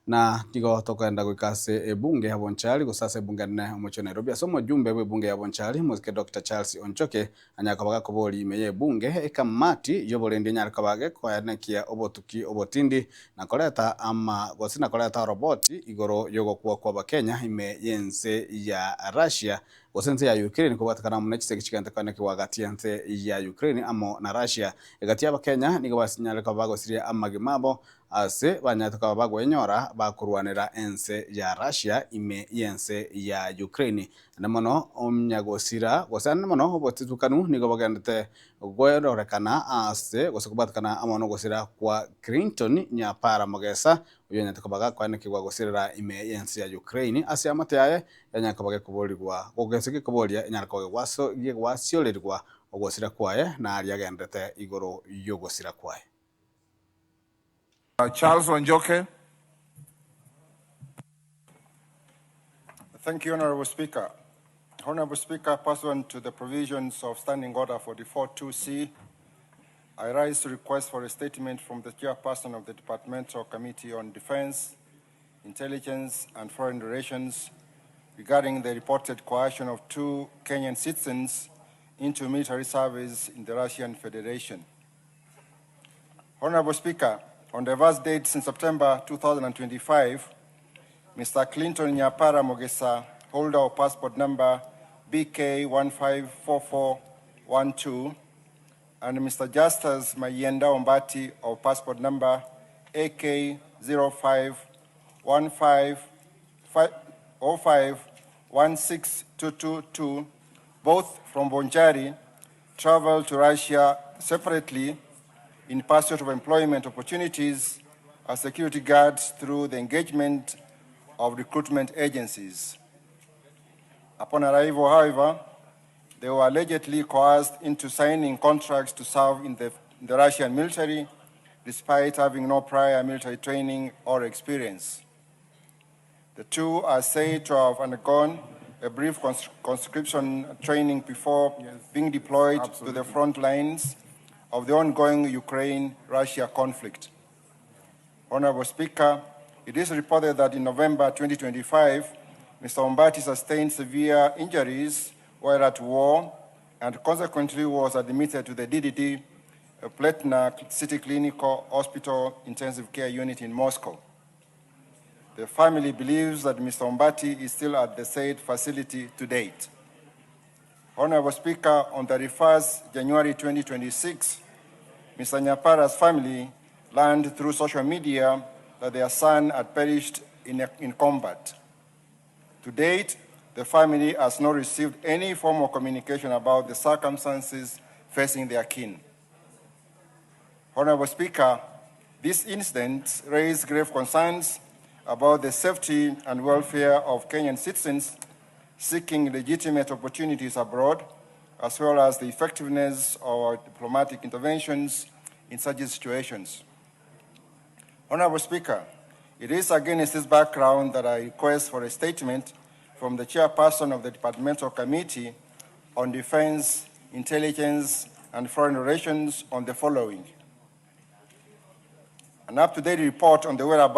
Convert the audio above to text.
Na nigo tokogenda goika ase ebunge ya Bonchari gose ase ebunge enene omochie o Nairobi ase omojumbe bw'ebunge ya Bonchari omosike Doctor Charles Onchoke anyare koba gakoboria ime y'ebunge ekamati y'oborendi enyare koba gekoenekia obotuki obotindi na koreta ama gose na koreta oroboti igoro y'ogokwa kw'abakenya ime y'ense ya Russia gose ense ya Ukraine kobwatekana amo ne chisegi chigente koenekigwa gati y'ense ya Ukraine amo na Russia. Egati y'abakenya nigo basinyare koba bagosiria amagima abo Ase banyarete koba bagwenyora bakorwanera ense ya Russia ime y'ense ya Ukraine. Naende mono omnyagosira gose naende mono obotitukanu nigo bogendete gwerorekana ase gose kobwatekana amo nogosira kwa Clinton Nyapara Mogesa oyio onyarete koba gakoanekigwa gosirera ime y'ense ya Ukraine ase amate aye yanyare koba gekoborigwa gose gekoboria enyare koba gegwasiorerigwa ogosira kwaye na aria agenderete igoro y'ogosira kwaye. Charles Wanjoke. Thank you, Honorable Speaker. Honorable Speaker, pursuant to the provisions of Standing Order 44-2C, I rise to request for a statement from the chairperson of the Departmental Committee on Defense, Intelligence and Foreign Relations regarding the reported coercion of two Kenyan citizens into military service in the Russian Federation. Honorable Speaker, on diverse dates in September 2025, Mr. Clinton Nyapara Mogesa, holder of passport number BK154412, and Mr. Justus Mayenda Ombati of passport number AK05150516222, both from Bonchari, traveled to Russia separately in pursuit of employment opportunities as security guards through the engagement of recruitment agencies. Upon arrival, however, they were allegedly coerced into signing contracts to serve in the Russian military despite having no prior military training or experience. The two are said to have undergone a brief conscription training before being deployed to the front lines of the ongoing Ukraine-Russia conflict. Honorable Speaker, it is reported that in November 2025, Mr. Ombati sustained severe injuries while at war and consequently was admitted to the DDD Pletna City Clinical Hospital Intensive Care Unit in Moscow. The family believes that Mr. Ombati is still at the said facility to date. Honorable Speaker, on 31st January 2026, Mr. Nyapara's family learned through social media that their son had perished in combat. To date, the family has not received any formal communication about the circumstances facing their kin. Honorable Speaker, this incident raised grave concerns about the safety and welfare of Kenyan citizens seeking legitimate opportunities abroad, as well as the effectiveness of our diplomatic interventions in such situations. Honorable Speaker, it is against this background that I request for a statement from the chairperson of the Departmental Committee on Defense, Intelligence, and Foreign Relations on the following. An up-to-date report on the whereabouts